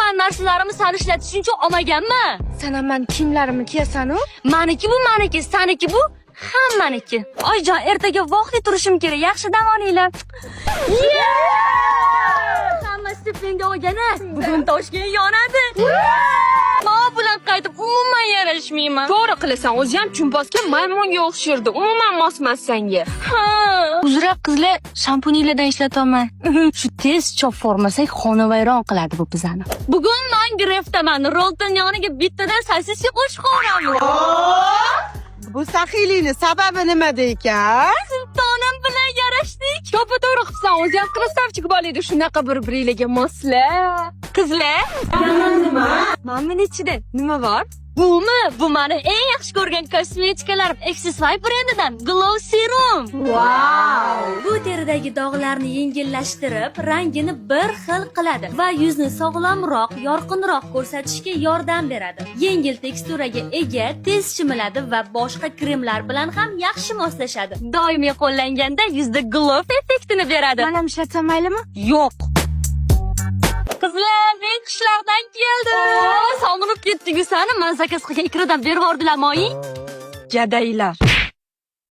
Man narsalarimni san ishlatishing uchun olmaganman. San ham mani kiyimlarimni kiyasan-u? Maniki bu maniki, saniki bu hammaniki. Oyijon, ertaga vaqtli turishim kerak. Yaxshi dam olinglar. Hamma stipendiya olgani. Bugun Toshkent yonadi. Men bilan qaytib umuman yarashmayman. To'g'ri qilasan, o'zi ham chumbosga maymunga o'xshardi. Umuman mos emas senga. Ha. Uzra, qizlar, shampuninglardan ishlatyapman. Shu tez chop formasak xonavayron qiladi bu bizani. Bugun men Grefdaman. Rolton yoniga bittadan sosiska qo'shib qo'yamiz. Bu saxiylikni sababi nimada ekan? Sultonim bilan yarashdik. To'ppa to'g'ri qilibsan, o'zi ham красавчик bola edi. Shunaqa bir-biringlarga moslar. Qizlar, nima? Mana buni ichida nima bor? Bumi? Bu mani eng yaxshi ko'rgan kosmetikalarim, Accessify brendidan Glow Serum. Wow! Bu teridagi dog'larni yengillashtirib, rangini bir xil qiladi va yuzni sog'lomroq, yorqinroq ko'rsatishga yordam beradi. Yengil teksturaga ega, tez chimiladi va boshqa kremlar bilan ham yaxshi moslashadi. Doimiy qo'llanganda yuzda glow effektini beradi. Men ham ishlatsam maylimi? Yo'q. Qizlar, men qishloqdan keldim. Sog'inib ketdik sani. Man заказ qilgan ikradan berib yubordilar, moying. Gadaylar.